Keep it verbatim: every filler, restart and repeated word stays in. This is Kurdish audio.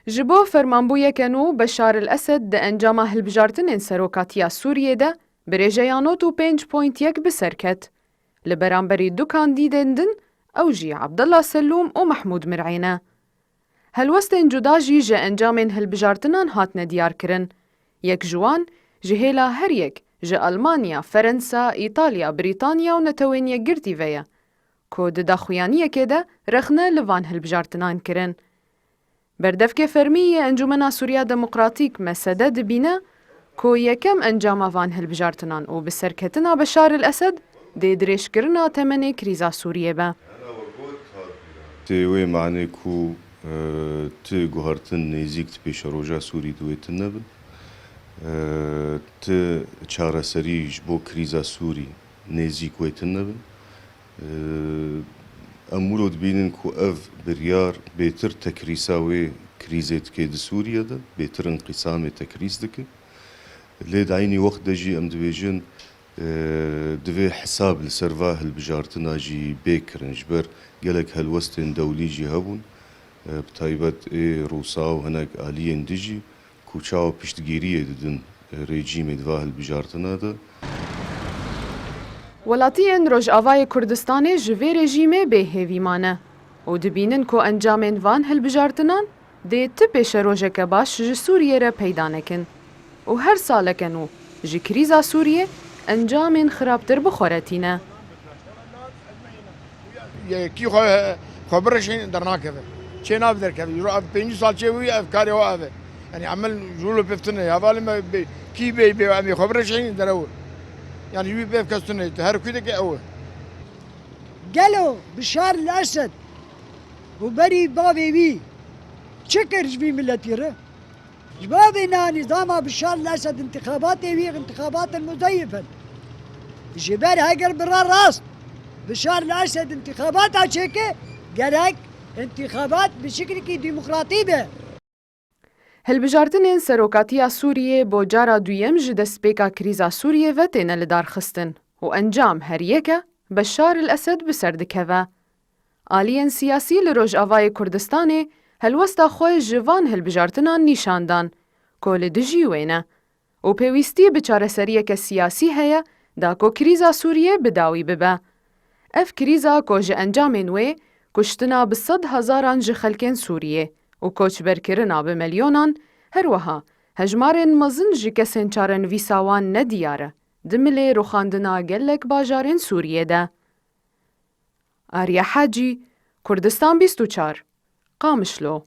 Ji bo fermanbûyeke nû, Beşar el Esed di encama hilbijartinên serokatiya Sûriyê de bi rêjeya nod û pênc point yek bi ser ket. Li beramberî du kandîdên din, ew jî Abdullah Selûm û Mehmûd Mir'ê ne. Helwestên cuda jî ji encamên hilbijartinan hatine diyarkirin. Yek ji wan ji hêla her yek ji Almanya, Ferensa, Îtalya, Brîtanya û Netewên Yekgirtî ve ye, ku di daxuyaniyekê de rexne li van hilbijartinan kirin. Berdevkê fermî yê Encûmena Sûriya Demokratîk, M S D, dibîne ku yekem encama van hilbijartinan û bi serketina Beşar el Esed dê dirêjkirina temenê krîza Sûriyê be. Tê wê manê ku, e, ti guhertin nêzîk ti pêşeroja Sûrî di wê tune bin, e, ti çareserî ji bo krîza Sûrî nêzîk wê tune bin. E, em wilo dibînin ku ev biryar bêtir tekrîsa wê krîzê dike di Sûriye de, bêtir înqîsamê tekrîz dike. Lê di eynî wext de jî em dibêjin, e, divê hesab li ser va hilbijartina jî bê kirin, ji ber gelek helwestên dewlî jî hebûn, e, bi taybet ê Rûsa û hinek aliyên din jî ku çawa piştgiriyê didin, e, rejîmê di va hilbijartina de. Welatiyên Rojavayê Kurdistanê ji vê rejîmê bê hêvî mane û dibînin ku encamên van hilbijartinan dê ti pêşerojeke baş ji Sûriyê re peyda nekin û her saleke nû ji krîza Sûriyê encamên xirabtir bi xwe re tîne. Yekî xwe xwe birêşînin dernakeve. Çê nabe derkeve. Îro ev pêncî sal çê wî ev karê we ev e. Yanî emel ji wilo pêv tune. Hevalê me bê, kî bê bê em ê xwe birêşînin derew e. Yanî ji wî pêv kes tune. Her kû de ke ew e. Gelo Bişar el Esed û berî bavê wî çi kir ji vî miletî re? Ji bo vê na nîzama Bişar el Esed, întixabatê wî întixabatên muzeyif in. Ji ber heger bira rast Bişar el Esed întixabata çêke, gerek întixabat bi şiklekî demokratî be. Hilbijartinên serokatiya Sûriyê bo cara duyem ji destpêka krîza Sûriyê ve têne lidarxistin û encam her yek e, Beşar el Esed bi ser dikeve. Aliyên siyasî li Rojavayê Kurdistanê helwesta xwe ji van hilbijartinan nîşan dan ku li dijî wê ne û pêwîstî bi çareseriyeke siyasî heye da ku krîza Sûriyê bi dawî bibe. Ev krîza ku ji encamên wê kuştina bi sed hezaran ji xelkên Sûriyê û koçberkirina bi milyonan, her wiha hejmarên mezin ji kesên çarenivîsa wan nediyar e, di milê rûxandina gelek bajarên Sûriyê de. Arya Hacî, Kurdistan bîst û çar, Qamişlo.